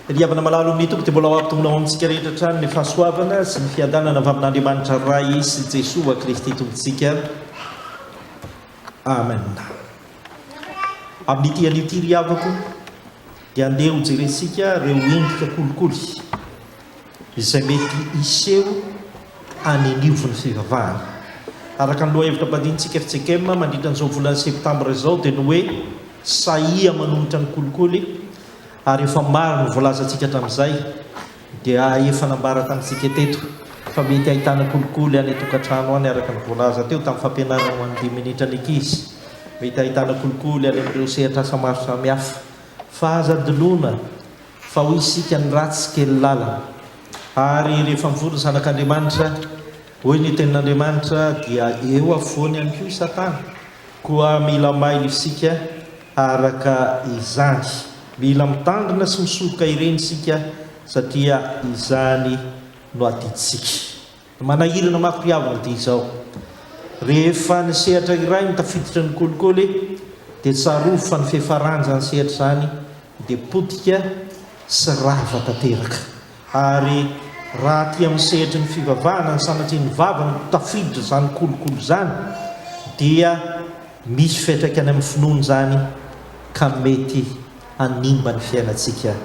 Ry havana malala ao amin'ny Tompo dia mbola ho ampitombina ho amintsika rehetra hatrany ny fahasoavana sy ny fiadanana avy amin'Andriamanitra Ray sy Jesoa Kristy Tompontsika. Amen. Amin'ity anio ity ry havako dia andeha ho jerentsika ireo endrika kolikoly izay mety hiseho any anivon'ny fivavahana. Araka ny lohahevitra ampandrintsika fjkm mandritra an'izao volana septambra izao dia ny hoe sahia manohitra ny kolikoly ary efa maro ny voalazantsika hatramin'izay dia efa nambara tamintsika teto fa mety ahitana kolikoly any an-tokantrano any araka ny voalaza teo tamin'ny fampianarana ho an'ny dimy minitra ny ankizy. Mety ahitana kolikoly any amin'ireo sehatr'asa maro samihafa. Fa aza adinoina fa hoy isika ny ratsy kely lalana. Ary rehefa mivory ny zanak'Andriamanitra, hoy ny tenin'Andriamanitra, dia eo afovoany ihany koa i Satana. Koa mila mailo isika araka izany. Mila mitandrina sy misoroka ireny isika satria izany no adidintsika. Ny manahirana mafy ry havana dia izao, rehefa ny sehatra iray no tafiditra ny kolikoly dia tsarovy fa ny fiafaran'izany sehatra izany dia potika sy rava tanteraka. Ary raha aty amin'ny sehatry ny fivavahana ny sanatria ny vava no tafiditra izany kolikoly izany dia misy fiantraikany amin'ny finoana izany ka mety hanimba ny fiainantsika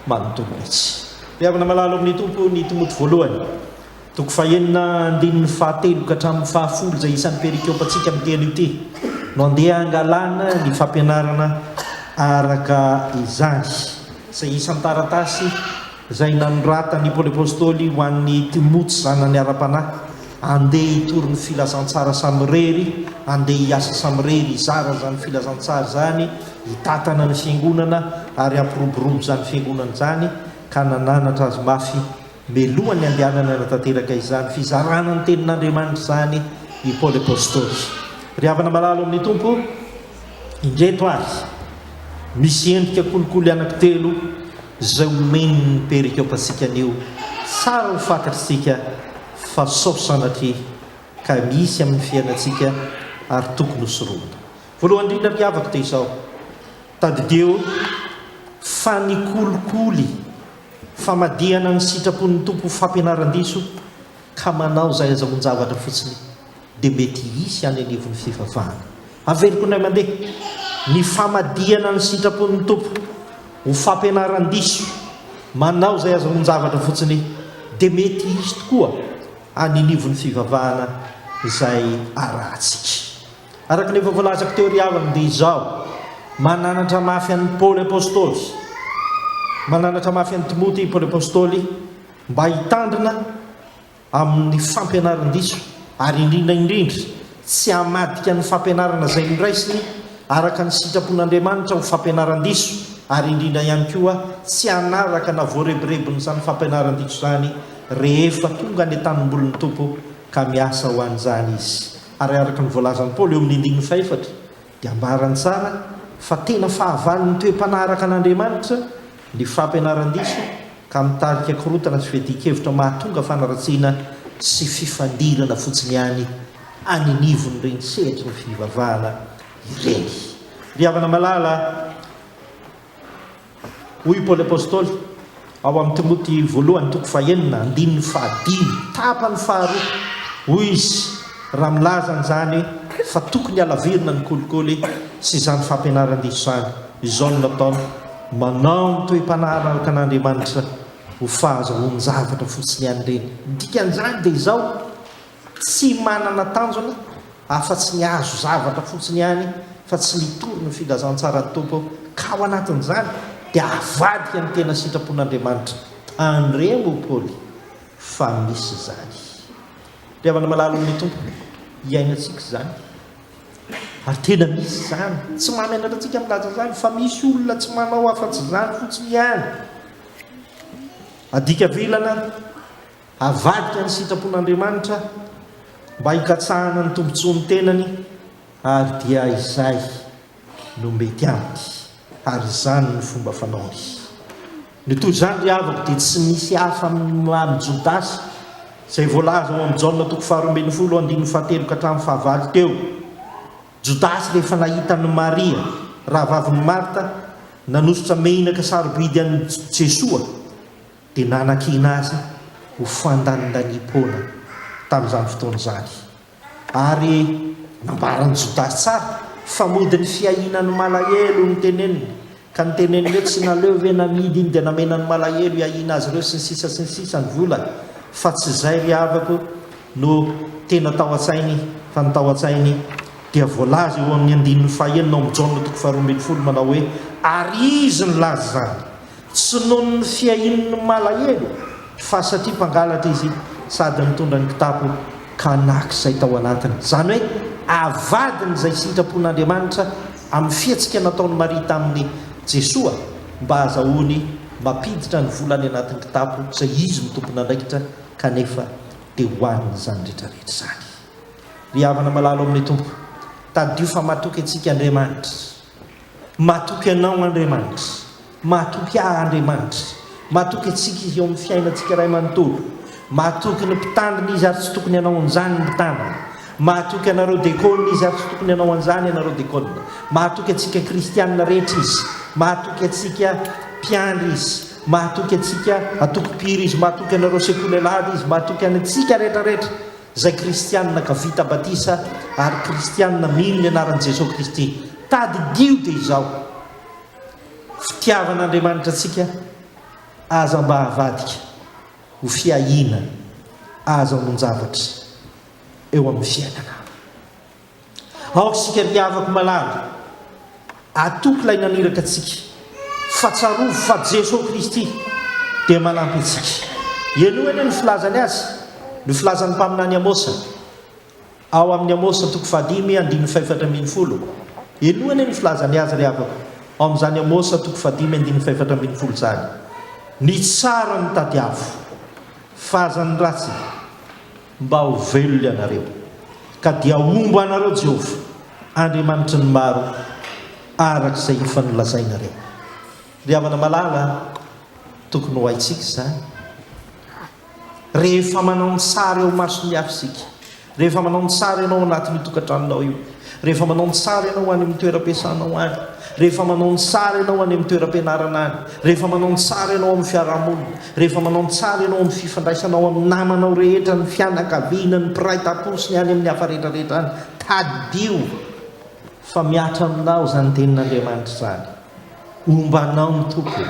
manontolo mihitsy. Ry havana malala ao amin'ny Tompo, ny Timoty voalohany, toko fahenina andininy fahatelo ka hatramin'ny fahafolo izay isan'ny perikopantsika amin'ity anio ity no andeha hangalana ny fampianarana araka izany. Izay isan'ny taratasy izay nanoratan'i Paoly Apostoly ho an'i Timoty zanany ara-panahy, andeha hitory ny filazantsara samirery, andeha hiasa samirery hizara izany filazantsara izany, hitantana ny fiangonana ary hampiroborobo izany fiangonana izany, ka nananatra azy mafy melohan'ny handehanany hanatanteraka izany fizarana ny tenin'Andriamanitra izany i Paoly Apostoly. Ry havana malala ao amin'ny Tompo, Indreto ary misy endrika kolikoly anankitelo izay omen'ny perikopantsika anio. Tsara ho fantatr'isika fa sao sanatria ka misy amin'ny fiainantsika ary tokony ho sorohina. Voalohany indrindra ry havako dia izao, tadidio fa ny kolikoly, famadihana ny sitrapon'ny Tompo ho fampianaran-diso ka manao izay azahoan-javatra fotsiny dia mety hisy any anivon'ny fivavahana. Averiko indray mandeha, ny famadihana ny sitrapon'ny Tompo ho fampianaran-diso, manao izay azahoan-javatra fotsiny, dia mety hisy tokoa any anivon'ny fivavahana izay arahantsika. Araka ny efa voalazako teo ry havana dia izao, mananatra mafy an'i Paoly Apostoly, mananatra mafy an'i Timoty i Paoly Apostoly mba hitandrina amin'ny fampianaran-diso ary indrindra indrindra tsy hamadika ny fampianarana izay noraisiny araka ny sitrapon'Andriamanitra ho fampianaran-diso ary indrindra ihany koa tsy hanaraka na voarebirebin'izany fampianaran-diso izany rehefa tonga any an-tanimbolin'ny Tompo ka miasa ho an'izany izy. Ary araka ny voalazan'i Paoly eo amin'ny andininy fahefatra dia ambarany tsara fa tena fahavalon'ny toe-panahy araka an'Andriamanitra ny fampianaran-diso ka mitarika korontana sy fiadian-kevitra mahatonga fanaratsiana sy fifandirana fotsiny ihany any anivon'ireny sehatry ny fivavahana ireny. Ry havana malala, hoy i Paoly Apostoly ao amin'ny Timoty voalohany toko fahenina andininy fahadimy tapany faharoa, hoy izy raha milaza an'izany fa tokony halavirina ny kolikoly sy izany fampianaran-diso izany, izao no nataony, Manao ny toe-panahy araka an'Andriamanitra ho fahazahoan-javatra fotsiny ihany ireny. Ny dikan'izany dia izao, tsy manana tanjona afa-tsy ny hahazo zavatra fotsiny ihany fa tsy mitory ny filazantsaran'ny Tompo ka ao anatin'izany dia avadika ny tena sitrapon'Andriamanitra. Tandremo Paoly fa misy izany. Ry havana malala amin'ny Tompo, iainantsika izany. Ary tena misy izany. Tsy mahamenatra antsika milaza izany fa misy olona tsy manao afa-tsy izany fotsiny ihany. Adika vilana, avadika ny sitrapon'Andriamanitra mba hikatsahana ny tombontsoan'ny tenany ary dia izay no mety aminy ary izany no fomba fanaony. Ny toy izany ry havako dia tsy misy hafa amin'i Jodasy izay voalaza ao amin'i Jaona toko faharoambinifolo andininy fahatelo ka hatramin'ny fahavalo teo. Jodasy rehefa nahita an'i Maria rahavavin'i Marta. Nanosotra menaka sarobidy an'i Jesoa dia nanakiana azy ho fandanindaniam-poana tamin'izany fotoana izany. Ary nambaran'i Jodasy tsara fa mody ny fiahiana ny malahelo no teneniny, ka niteneniny hoe tsy naleo ve namidy iny dia namena ny malahelo hiahiana azy ireo sy ny sisa sy ny sisa ny vola, fa tsy izay ry havako no tena tao an-tsainy fa ny tao an-tsainy dia voalaza eo amin'ny andininy fahenina ao amin'ny Jaona toko faharoa ambinifolo manao hoe ary izy nilaza izany Tsy noho ny fiahiany ny malahelo, fa satria mpangalatra izy sady nitondra ny kitapo ka naka izay tao anatiny. Izany hoe avadiny izay sitrapon'Andriamanitra amin'ny fihetsika nataon'i Maria tamin'i Jesoa mba hahazahoany mampiditra ny vola any anatin'ny kitapo izay izy no tompon'andraikitra kanefa dia hohaniny izany rehetrarehetra izany. Ry havana malala ao amin'ny Tompo, tadidio fa matoky antsika Andriamanitra. Matoky anao Andriamanitra. Matoky ahy Andriamanitra. Matoky antsika Izy eo amin'ny fiainantsika iray manontolo. Matoky ny mpitandrina Izy ary tsy tokony hanao an'izany ny mpitandrina. Matoky anareo dekôna Izy ary tsy tokony hanao an'izany ianareo dekôna. Matoky antsika kristiana rehetra Izy. Matoky antsika mpiandry Izy. Matoky antsika antoko mpihira Izy. Matoky anareo sekoly alahady Izy. Matoky antsika rehetra rehetra. Izay kristianina ka vita batisa ary kristianina mino ny anaran'i Jesoa Kristy. Tadidio dia izao, fitiavan'Andriamanitra antsika aza mba avadika ho fiahiana ahazahoan-javatra eo amin'ny fiainana. Aoka isika ry havako malala, atoky ilay naniraka antsika, fa tsarovy fa Jesoa Kristy dia manampy antsika. Henoy anie ny filazany azy, ny filazan'ny mpaminany Amosa, ao amin'ny Amosa toko fahadimy andininy fahefatra 14. Henoy anie ny filazany azy ry havako, ao amin'izany Amosa toko fahadimy andininy fahefatra 14 izany. Ny tsara no tadiavo, fa aza ny ratsy. Mba ho velona ianareo, ka dia homba anareo Jehovah, Andriamanitry ny maro, araka izay efa nolazainareo. Ry havana malala, tokony ho haintsika izany. Rehefa manao ny tsara eo imason'ny hafa isika, rehefa manao ny tsara ianao ao anatin'io tokantranonao io, rehefa manao ny tsara ianao any amin'ny toeram-piasanao any, rehefa manao ny tsara ianao any amin'ny toeram-pianarana any, rehefa manao ny tsara ianao amin'ny fiarahamonina, Rehefa manao ny tsara ianao amin'ny fifandraisanao amin'ny namanao rehetra, ny fianakaviana, ny mpiray tampo sy ny any amin'ny hafa rehetra rehetra any, tadidio fa mihatra aminao izany tenin'Andriamanitra izany. Homba anao ny Tompo,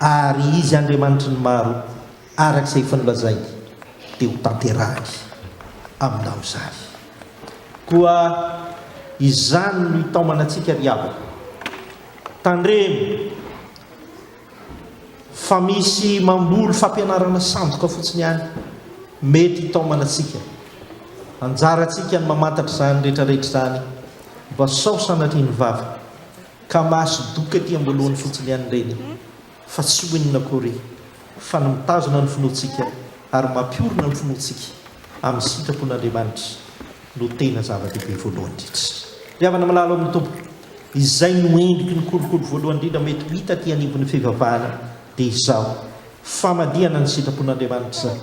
ary Izy Andriamanitry ny maro, araka izay efa nolazainy, dia ho tanterahiny aminao izany. Koa izany no itaomana antsika ry havana. Tandremo! Fa misy mamboly fampianarana sandoka fotsiny ihany mety hitaomana antsika. Anjarantsika ny mamantatra izany rehetra rehetra izany mba sao sanatria ny vava ka maso doka aty amboalohany fotsiny ihany ireny fa tsy ho inona akory fa ny mitazona ny finoantsika ary mampiorina ny finoantsika amin'ny sitrapon'Andriamanitra no tena zava-dehibe voalohany indrindra. Ry havana malala ao amin'ny Tompo, izay no endriky ny kolikoly voalohany indrindra mety ho hita aty anivon'ny fivavahana dia izao, famadihana ny sitrapon'Andriamanitra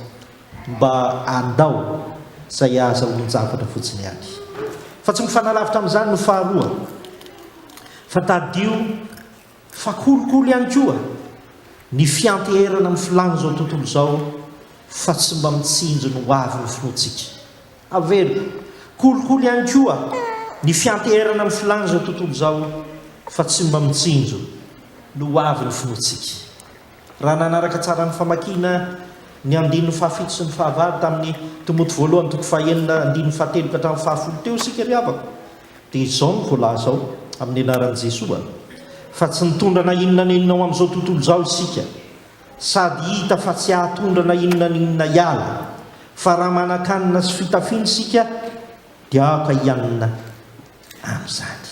mba handao izay ahazahoan-javatra fotsiny ihany. Fa tsy mifanalavitra amin'izany no faharoa, fa tadidio fa kolikoly ihany koa ny fianteherana amin'ny filàn'izao tontolo izao fa tsy mba mitsinjo ny hoavin'ny finoantsika. Averiko, kolikoly ihany koa ny fianteherana amin'ny filàn'izao tontolo izao fa tsy mba mitsinjo ny ho avin'ny finoantsika. Raha nanaraka tsara ny famakiana ny andininy fahafito sy ny fahavalo tamin'ny Timoty voalohany toko fahenina andininy fahatelo ka hatramin'ny fahafolo teo isika ry havako dia izao no voalaza ao amin'ny anaran'i Jesoa fa tsy nitondra na inona na inona ho amin'izao tontolo izao isika Sady hita fa tsy hahatondra na inona na inona hiala, fa raha manan-kanina sy fitafiana isika, dia aoka hianina amin'izany.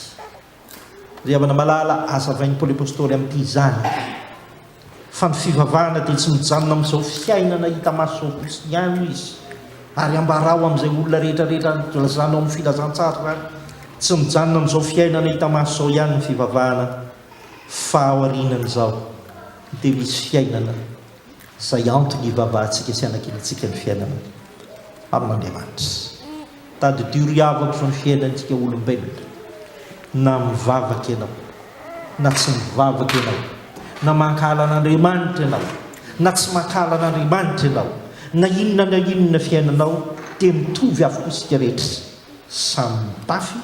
Ry havana malala, hazavain'i Paoly Apostoly amin'ity izany, fa ny fivavahana dia tsy mijanona amin'izao fiainana hita maso izao fotsiny ihany, hoy izy, ary ambarao amin'izay olona rehetra rehetra lazanao amin'ny filazantsara izany, tsy mijanona amin'izao fiainana hita maso izao ihany ny fivavahana, Fa aorianan'izao dia misy fiainana izay antony hivavahantsika sy hanakinantsika ny fiainana amin'Andriamanitra. Tadidio ry havako fa ny fiainantsika olombelona, na mivavaka ianao, Na tsy mivavaka ianao, na mankahala an'Andriamanitra ianao, na tsy mankahala an'Andriamanitra ianao, na inona na inona fiainanao, dia mitovy avokoa isika rehetra. Samy mitafy,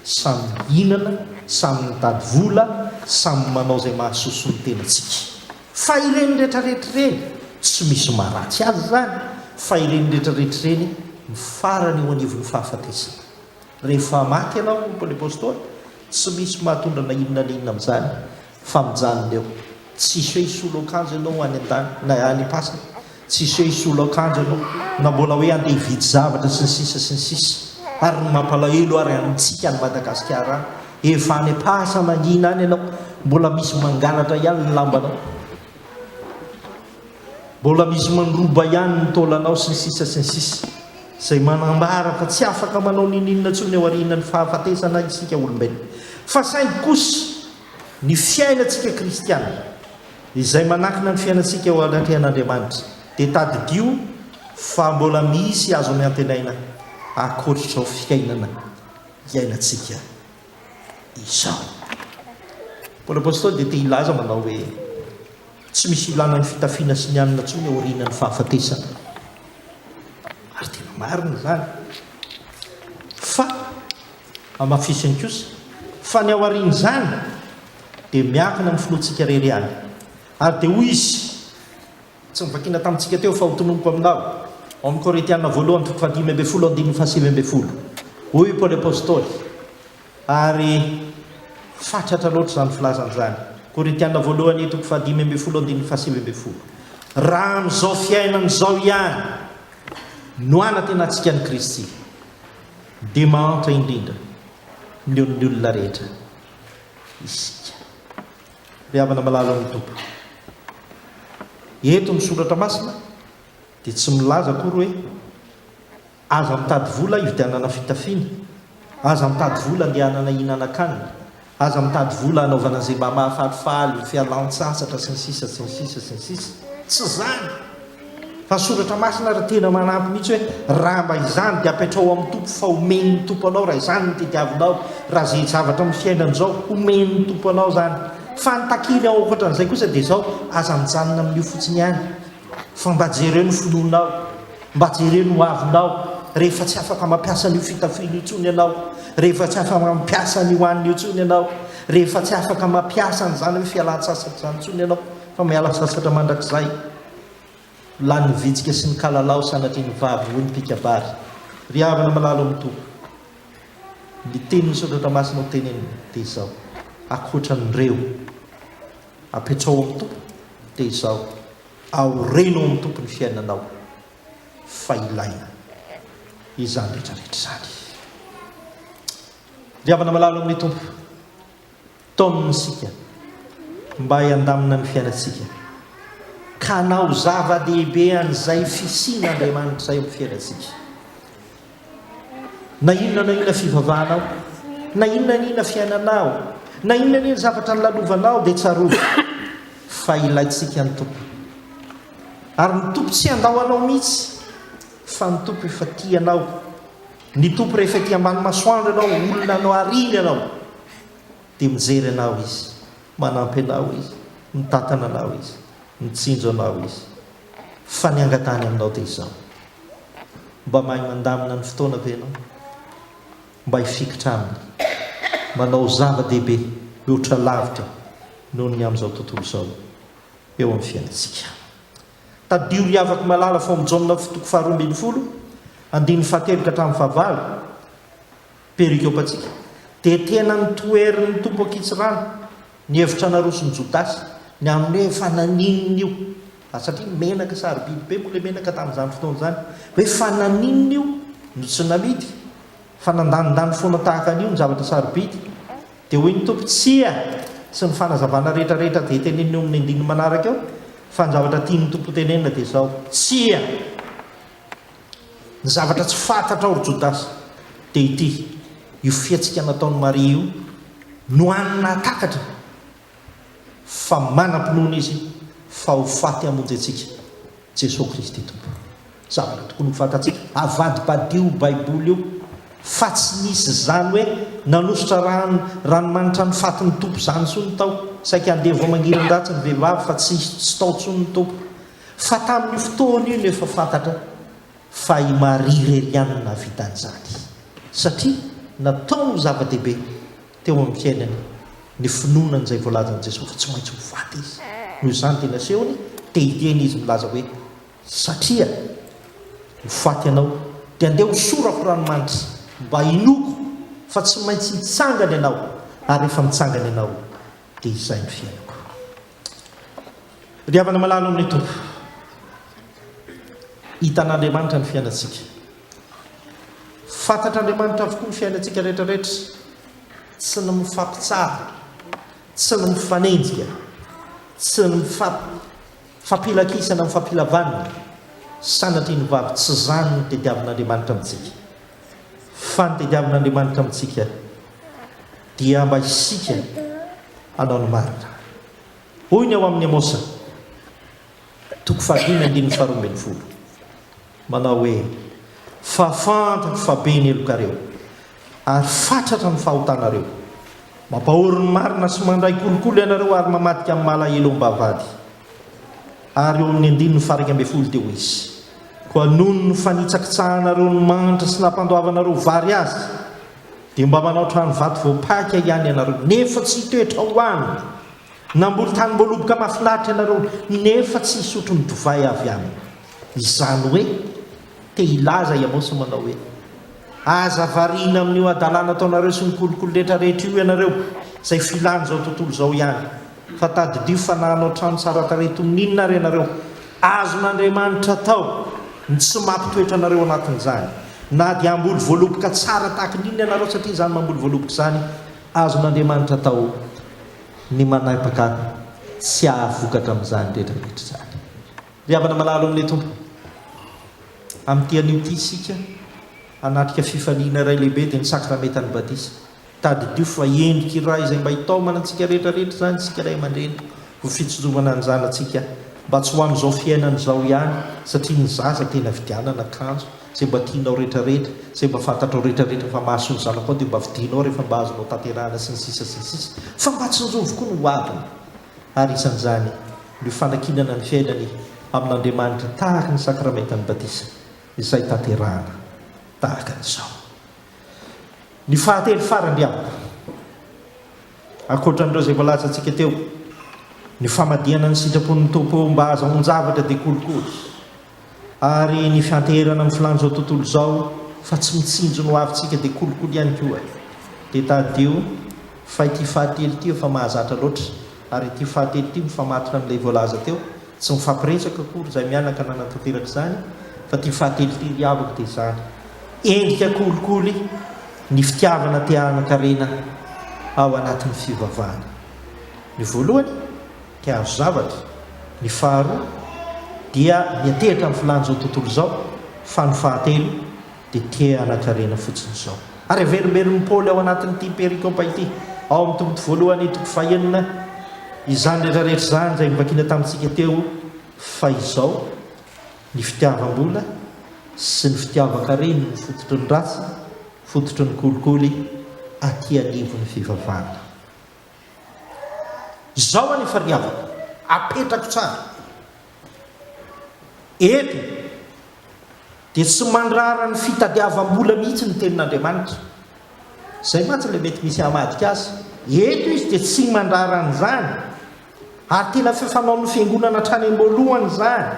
samy mihinana, samy mitady vola, samy manao izay mahasoso ny tenantsika. Fa ireny rehetrarehetra ireny, tsy misy maharatsy azy izany, fa ireny rehetrarehetra ireny mifarana eo anivon'ny fahafatesana. Rehefa maty ianao, hoy Paoly Apostoly, tsy misy mahatondra na inona na inona amin'izany, fa mijanona eo. Tsisy hoe hisolo akanjo ianao any an-danitra, na any am-pasana. Tsisy hoe hisolo akanjo ianao, na mbola hoe handeha hividy zavatra, sy ny sisa sy ny sisa. Ary ny mampalahelo ary amintsika any Madagasikara any, efa any am-pasana mangina any ianao, mbola misy mangalatra ihany ny lambanao. Mbola misy mandroba ihany ny taolanao, sy ny sisa sy ny sisa. Izay manambara fa tsy afaka manao n'inon'inona intsony aorian'ny fahafatesana isika olombelona. Fa saingy kosa, ny fiainantsika kristiana, izay manankina ny fiainantsika eo anatrehan'Andriamanitra, dia tadidio fa mbola misy azo antenaina ankoatr'izao fiainana iainantsika izao. Paoly Apostoly dia te hilaza manao hoe, Tsy misy ilana ny fitafiana sy ny hanina intsony aorianan'ny fahafatesana. Ary tena marina izany. Fa hamafisiny kosa fa ny aorian'izany dia miankina amin'ny finoantsika irery ihany. Ary dia hoy izy, tsy novakiana tamintsika teo fa hotononiko aminao, ao amin'ny Korintiana voalohany toko fahadimy ambin'ny folo andininy fahasivy ambin'ny folo. Hoy i Paoly Apostoly, ary fatratra loatra izany filazana izany. Korintiana voalohany toko fahadimy ambin'ny folo andininy fahasivy ambin'ny folo. Raha amin'izao fiainana izao ihany no anantenantsika an'i Kristy, dia mahantra indrindra noho ny olona rehetra isika. Ry havana malala ao amin'ny Tompo, eto ny Soratra Masina dia tsy milaza akory hoe aza mitady vola hividianana fitafiana, aza mitady vola andehanana hihinana-kanina, Aza mitady vola hanaovana izay mba mahafalifaly, fialan-tsasatra, sy ny sisa sy ny sisa sy ny sisa. Tsy izany! Fa ny Soratra Masina ary tena manampy mihitsy hoe raha mba izany dia apetraho amin'ny Tompo fa homen'ny Tompo anao raha izany no tediavinao, raha izay zavatra amin'ny fiainana izao, homen'ny Tompo anao izany. Fa ny takiny ao ankoatran'izay kosa dia izao, aza mijanona amin'io fotsiny ihany fa mba jereo ny finoanao. Mba jereo ny hoavinao rehefa tsy afaka mampiasa an'io fitafiana io intsony ianao, rehefa tsy afaka mampiasa an'io hanina io intsony ianao, rehefa tsy afaka mampiasa an'izany hoe fialan-tsasatra izany intsony ianao fa miala sasatra mandrakizay. Lanin'ny vitsika sy ny kalalao sanatria ny vavy, hoy ny mpikabary. Ry havana malala ao amin'ny Tompo, ny tenin'ny Soratra Masina ho tenenina dia izao, ankoatra an'ireo, apetraho amin'ny Tompo dia izao, Aoreno ao amin'ny Tompo ny fiainanao fa ilaina izany rehetra rehetra izany. Ry havana malala ao amin'ny Tompo, taonina isika mba hiandamina ny fiainantsika ka hanao zava-dehibe an'izay fisian'Andriamanitra izay amin'ny fiainantsika. Na inona na inona fivavahanao, na inona na inona fiainanao, na inona na inona zavatra nolalovanao dia tsarovy fa ilaintsika ny Tompo. Ary ny Tompo tsy handao anao mihitsy fa ny Tompo efa tia anao. Ny Tompo rehefa ety ambany masoandro ianao, olona nohariany ianao, dia mijery anao Izy, manampy anao Izy, mitantana anao Izy, mitsinjo anao Izy. Fa ny angatahany aminao dia izao. Mba mahay mandamina ny fotoana ve ianao? Mba hifikitra aminy. Manao zava-dehibe mihoatra lavitra noho ny amin'izao tontolo izao eo amin'ny fiainantsika. Tadidio ry havako malala fa ao amin'ny Jaona toko faharoa ambin'ny folo, andininy fahatelo ka hatramin'ny fahavalo, perikopantsika, dia tena notoherin'ny Tompo an-kitsirano Ny hevitra naroson'i Jodasy ny amin'ny hoe fa naninona io, ary satria menaka sarobidy be moa ilay menaka tamin'izany fotoana izany, hoe fa naninona io no tsy namidy, fa nandanindany foana tahaka an'io ny zavatra sarobidy, dia hoy ny Tompo, Tsia! Sy ny fanazavana rehetra rehetra dia tenenina eo amin'ny andininy manaraka eo, fa ny zavatra tian'ny Tompo hotenenina dia izao, Tsia! Ny zavatra tsy fantatrao ry Jodasy dia ity, io fihetsika nataon'i Maria io no hany nahatakatra fa manam-pinoana izy fa ho faty hamonjy antsika Jesoa Kristy Tompo. Zavatra tokony ho fantatsika. Avadibadiho io Baiboly io. Fa tsy nisy izany hoe nanosotra rano ranomanitra ny fatin'ny Tompo izany intsony tao. Saika handeha vao mangiran-dratsy ny vehivavy fa tsy tsy tao intsony ny Tompo. Fa tamin'io fotoana io no efa fantatra fa i Maria irery ihany no nahavita an'izany. Satria nataony ho zava-dehibe teo amin'ny fiainany ny finoana an'izay voalazan'i Jesoa fa tsy maintsy ho faty izy. Noho izany dia nasehony te hiteny izy milaza hoe, Satria ho faty ianao, dia andeha hosorako ranomanitra mba hinoako fa tsy maintsy hitsangana ianao, ary rehefa mitsangana ianao dia izay ny fiainako. Ry havana malala ao amin'ny Tompo, hitan'Andriamanitra ny fiainantsika. Fantatr'Andriamanitra avokoa ny fiainantsika rehetra rehetra. Tsy ny mifampitsara, tsy ny mifanenjika, tsy ny mifampilakisana, mifampilavanina, sanatria ny vavy, tsy izany no tediavin'Andriamanitra amintsika. Fa ny tediavin'Andriamanitra amintsika dia mba isika hanao ny marina. Hoy ny ao amin'ny Amosa, toko fahadimy andininy faharoa ambin'ny folo, manao hoe, Fa fantako fa be ny helokareo, ary fatratra ny fahotanareo. Mampahory ny marina sy mandray kolikoly ianareo ary mamadika amin'ny malahelo am-bavahady. Ary eo amin'ny andininy faha-11 dia hoy izy, Koa noho ny fanitsakitsahanareo ny mahantra sy nampandoavanareo vary azy, dia mba manao trano vato voapaika ihany ianareo, nefa tsy hitoetra ao aminy. Namboly tanim-boaloboka mahafinaritra ianareo, nefa tsy hisotro ny divay avy aminy. Izany hoe, te hilaza i Amosa manao hoe, Aza variana amin'io hadalana ataonareo sy ny kolikoly rehetra rehetra io ianareo, izay filan'izao tontolo izao ihany. Fa tadidio fa na hanao trano tsara tarehy toy ny inona ary ianareo, azon'Andriamanitra atao ny tsy mampitoetra anareo anatin'izany. Na dia hamboly voaloboka tsara tahaka ny inona ianareo, satria izany mamboly voaloboka izany, azon'Andriamanitra atao ny manapaka tsy hahavokatra amin'izany rehetra rehetra izany. Ry havana malala ao amin'ilay Tompo, amin'ity anio ity isika hanatrika fifaliana iray lehibe dia ny sakramentan'ny batisa. Tadidio fa endrika iray izay mba hitaomana antsika rehetra rehetra izany isika ray aman-dreny ho fitsinjovana ny zanatsika mba tsy ho amin'izao fiainana izao ihany satria ny zaza tena vidianana akanjo Izay mba tianao rehetra rehetra, izay mba fantatrao rehetra rehetra fa mahasoa ny zanakao dia mba vidianao rehefa mba azonao tanterahana sy ny sisa sy ny sisa Fa mba tsinjovy koa ny ho aviny. Ary isan'izany ny fanakinana ny fiainany amin'Andriamanitra tahaka ny sakramentan'ny batisa izay tanterahana tahaka an'izao. Ny fahatelo farany ry havana, ankoatra an'ireo izay voalazantsika teo, ny famadihana ny sitrapon'ny Tompo mba hahazahoan-javatra dia kolikoly. Ary ny fianteherana amin'ny filàn'izao tontolo izao fa tsy mitsinjo ny hoavintsika dia kolikoly ihany koa. Dia tadidio fa ity fahatelo ity efa mahazatra loatra ary ity fahatelo ity mifamatotra amin'ilay voalaza teo, tsy mifampiresaka akory izahay mianaka nanatanteraka izany fa ity fahatelo ity ry havako dia izany. Endrika kolikoly ny fitiavana te hanan-karena ao anatin'ny fivavahana. Ny voalohany. Te hahazo zavatra. Ny faharoa dia miantehitra amin'ny filàn'izao tontolo izao, fa ny fahatelo dia te hanan-karena fotsiny izao. Ary averimberin'i Paoly ao anatin'ity perikopa ity, ao amin'ny Timoty voalohany toko fahenina, izany rehetra rehetra izany izay novakiana tamintsika teo, fa izao, ny fitiavam-bola sy ny fitiavan-karena no fototry ny ratsy, fototry ny kolikoly aty anivon'ny fivavahana. Izao anefa ry havana, apetrako tsara, eto dia tsy mandrara ny fitadiavam-bola mihitsy ny tenin'Andriamanitra. Izay mantsy ilay mety misy hamadika azy. Eto izy dia tsy mandrara an'izany. Ary tena fanaon'ny fiangonana hatrany am-boalohany izany.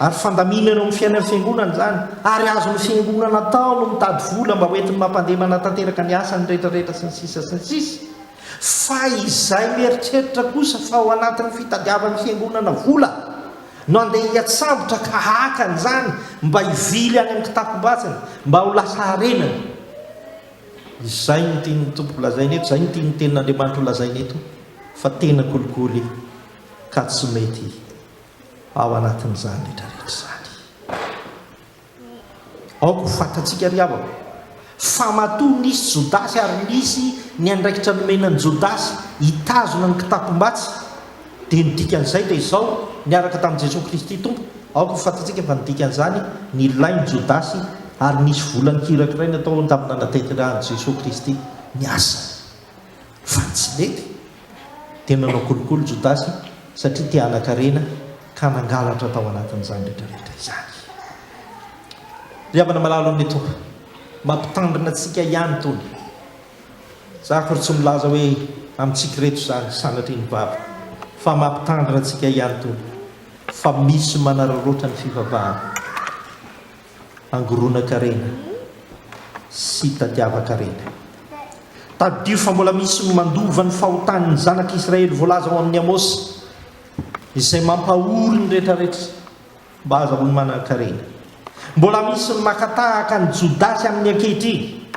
Ary fandaminana eo amin'ny fiainan'ny fiangonana izany. Ary azon'ny fiangonana atao no mitady vola mba hoentiny mampandeha manatanteraka ny asany rehetrarehetra sy ny sisa sy ny sisa. Fa izay mieritreritra kosa fa ao anatin'ny fitadiavan'ny fiangonana vola no andeha hiatsambotra ka haka an'izany mba hivily any amin'ny kitapom-batsiny mba ho lasa harenany. Izay no tian'ny Tompo ho lazaina eto, izay no tian'ny Tenin'Andriamanitra ho lazaina eto fa tena kolikoly ka tsy mety ao anatin'izany rehetra rehetra izany. Aoka ho fantatsika ry havako fa matoa nisy Jodasy ary nisy ny andraikitra nomena an'i Jodasy hitazona ny kitapom-batsy dia ny dikan'izay dia izao, niaraka tamin'i Jesoa Kristy Tompo, aoka ho fantatsika fa ny dikan'izany nilain'i Jodasy. Ary nisy vola nikirakiraina tao tamin'ny nanatanterahan'i Jesoa Kristy ny asany. Fa tsy nety. Dia nanao kolikoly Jodasy satria te hanan-karena ka nangalatra tao anatin'izany rehetrarehetra izany. Ry havana malala amin'ny Tompo, mampitandrina antsika ihany itony. Za akory tsy milaza hoe amintsika ireto izany, sanatria ny vava, fa mampitandrina antsika ihany itony fa misy manararaotra ny fivavahana, angoronan-karena sy tadiavan-karena. Tadidio fa mbola misy ny mandova ny fahotan'ny zanak'Israely voalaza ao amin'ny Amosa, izay mampahory ny rehetrarehetra. Mba azahoany manan-karena. Mbola misy ny maka tahaka an'i Jodasy amin'ny ankehitriny,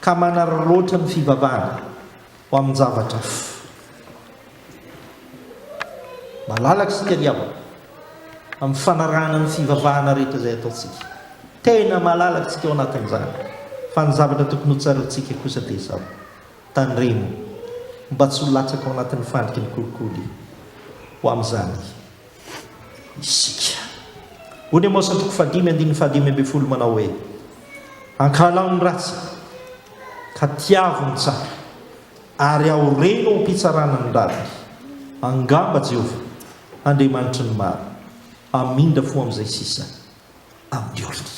ka manararaotra ny fivavahana ho amin-javatra hafa. Malalaka isika ry havana, amin'ny fanarahana ny fivavahana rehetra izay ataontsika. Tena malalaka isika ao anatin'izany. Fa ny zavatra tokony hotsaroantsika kosa dia izao, tandremo mba tsy ho latsaka ao anatin'ny fandriky ny kolikoly ho amin'izany. isika. Hoy ny Amosa toko fahadimy andininy fahadimy ambin'ny folo manao hoe, Ankahalao ny ratsy, ka tiavo ny tsara, ary aoreno ao am-pitsarana ny rariny. Angamba Jehovah, Andriamanitry ny maro, hamindra fo amin'izay sisa amin'ny olony.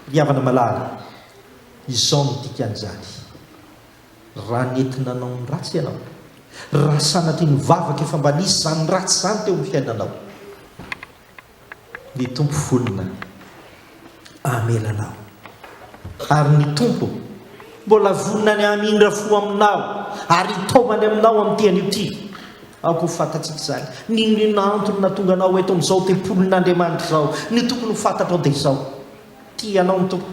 Ry havana malala, izao no dikan'izany. Raha nety nanao ny ratsy ianao, raha sanatria nivavaka efa mba nisy izany ratsy izany teo amin'ny fiainanao, ny Tompo vonona hamela anao. Ary ny Tompo mbola vonona ny hamindra fo aminao ary hitaomany aminao amin'ity anio ity. Aoka ho fantatsika izany. N'inon'inona antony nahatonga anao eto amin'izao tempolin'Andriamanitra izao, ny tokony ho fantatrao dia izao, tia anao ny Tompo.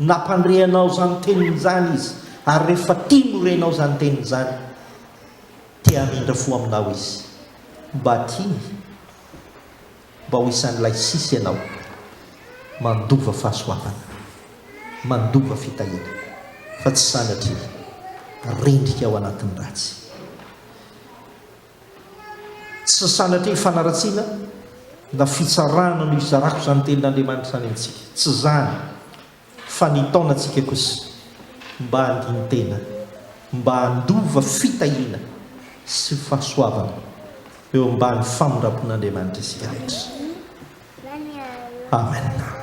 Nampandre anao izany teniny izany Izy, ary rehefa tiany ho renao izany teniny izany, te hamindra fo aminao Izy. Mba tiany mba ho isan'ilay sisa ianao, mandova fahasoavana, mandova fitahiana, fa tsy sanatria rendrika ao anatin'ny ratsy. Tsy sanatria fanaratsiana na fitsarana no hizarako izany tenin'Andriamanitra izany amintsika. Tsy izany, fa ny hitaona antsika kosa mba handini-tena, mba handova fitahiana sy fahasoavana eo ambany famindram-pon'Andriamanitra isika rehetra. Amen.